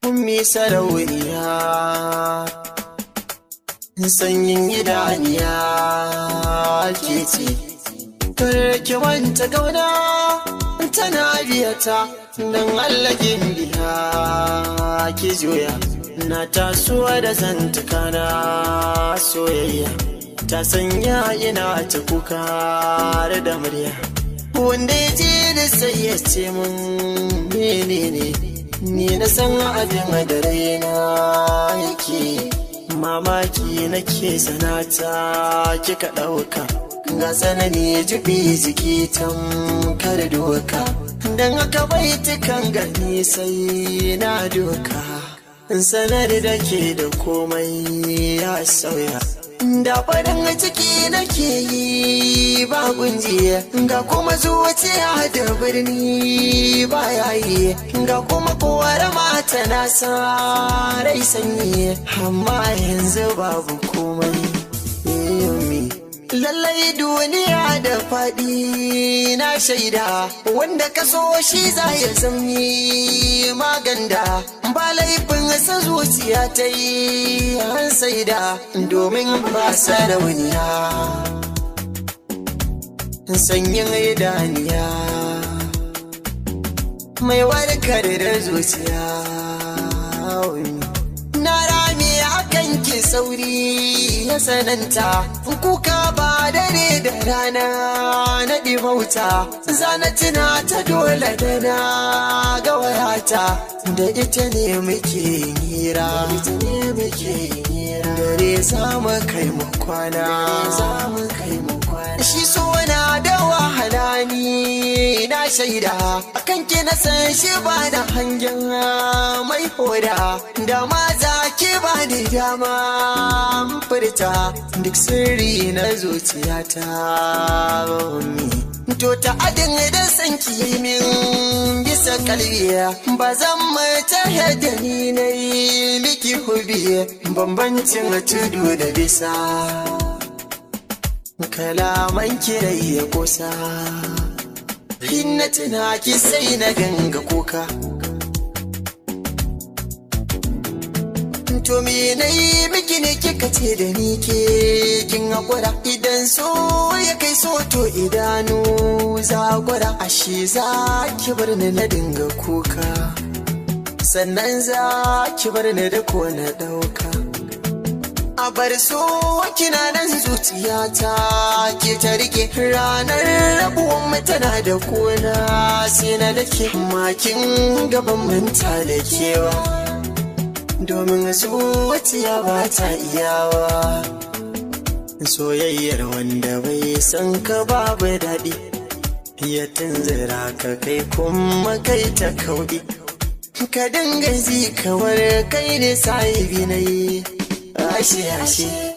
Ummi sarauniya, sanyin idaniya ke ce. Kar ki manta gauna tana biyata, don Allah biya ki juya. Na tasowa da zantuka na soyayya ta sanya ina ta kuka da murya. Wanda ya ji da sai ya ce mun menene, ni na san abin da raina yake mamaki. Nake sanata kika ɗauka, ga tsanani jibi jiki tamkar doka. Don haka baitukan gani sai na doka, sanar da ke da komai ya sauya. Da farin ciki nake yi ba gunjiya, ga kuma zuciya da birni ba yayi, ga kuma kowar mata na sa rai sanyi, amma yanzu babu komai. Lallai duniya da faɗi, na shaida wanda ka so shi za ya zami maganda. Ba laifin sa zuciya ta yi an saida, domin ba sarauniya, sanyin idaniya, mai warkar da zuciya. Na rami akan ki, sauri ya sananta, kuka ba dare da rana na ɗimauta. Zana tuna ta dole da na ga wayata, da ita ne muke hira, dare za mu kai mu kwana. Shi so na da wahala, ni na shaida, akan ki na san shi ba da hangen mai hoda. Da ma za ki ba ni dama furta duk sirri na zuciyata. To ta adin da san ki min bisa kalbiya, ba zan mace da ni na yi miki hubi. Bambancin tudu da bisa, kalaman kirai ya kusa. Hinna tuna ki sai na ganga kuka. To me na yi miki ne kika ce da ni ke kin hakura? Idan so ya kai so, to idanu za gwara. Ashe za ki bar ni na dinga kuka, sannan za ki bar ni da ko na dauka. A bar so kina nan zuciyata ke ta rike, ranar rabuwan mu tana da kona sai na dake makin gaban manta da kewa, domin zuciya ba ta iyawa. Soyayyar wanda bai san ka babu daɗi, ya tunzura ka kai kuma kai ta kauɗi, ka dinga ji kawar kai ne sahibi na yi ashe ashe.